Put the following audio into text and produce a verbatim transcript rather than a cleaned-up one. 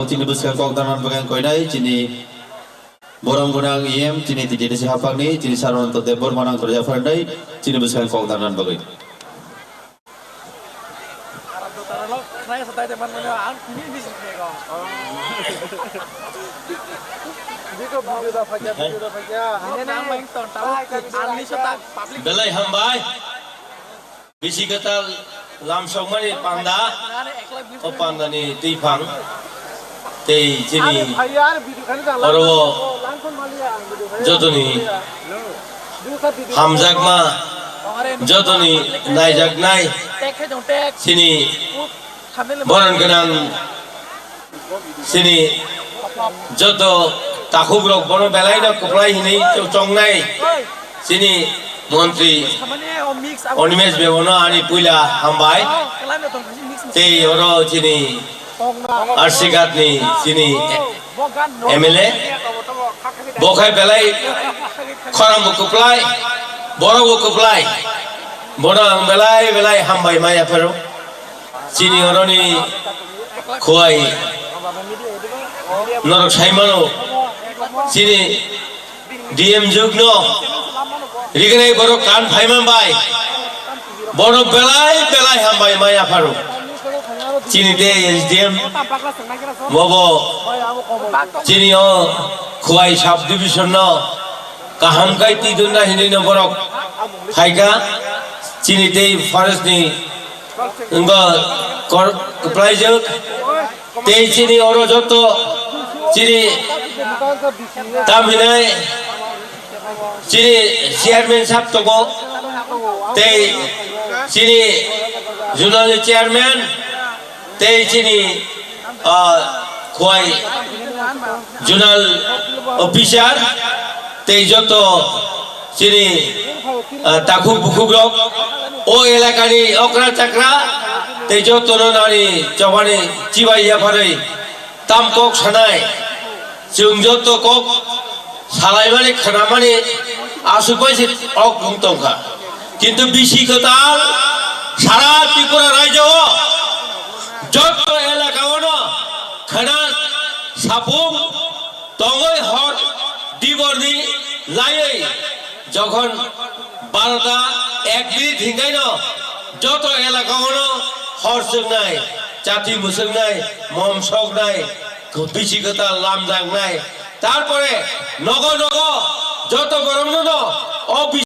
Chini bwskang kok dana bagwi ang koinai chini borom gwnang E M chini T T D C haphangni chini Sarananta Debbarma nang torjak pharanai chini bwskang kok dana bagwi. Belai hambai. Bisi kwtal lamsokmani panda, o pandani twiphang, tei chini oro jotoni hamjakma, jotoni naijaknai chini boron gwnang chini joto takhuk rok bono belai no kwplai hinwi chongnai chini montri Animesh Bey bono ani puila hambai. Tei oro chini Arsighat ni chini M L A bo khai belai khorang bo kwplai, borok bo kwplai, bono ang belai belai hambai ma yapharo. Chini oroni khuai norok saimano, chini D M jukno rignai borok kan phaiman bai, borok belai belai hambai ma yapharo. Chini tei S D M bobo chini o khuai sub division no kaham kai twi donna hinwi no borok phaikha. Chini tei forest ni wngkha kor-, kwplaijak. Tei chini oro joto chini tam hinai chini chairman sab tongo, tei chini zonal ni chairman, tei chini, ah, khuai zonal officer, tei joto chini, ah, takhuk bukhuk rok, o elakani okra chakra, tei jotono nani chobani chibai yapharwi tam kok sanai, chwng joto kok salaimani khnamani aswk bai se ok wng tongkha. Kintu bisi kwtal sara Tripura rajyo o joto elaka ono khna sapung tongwi hor diborni laiwi jokhon barota ek minute hingaino joto elaka ono hor chwngnai, chati mwchwngnai, mom soknai, bisi kwtal lamjaknai, tarpore nogo nogo joto borokno no o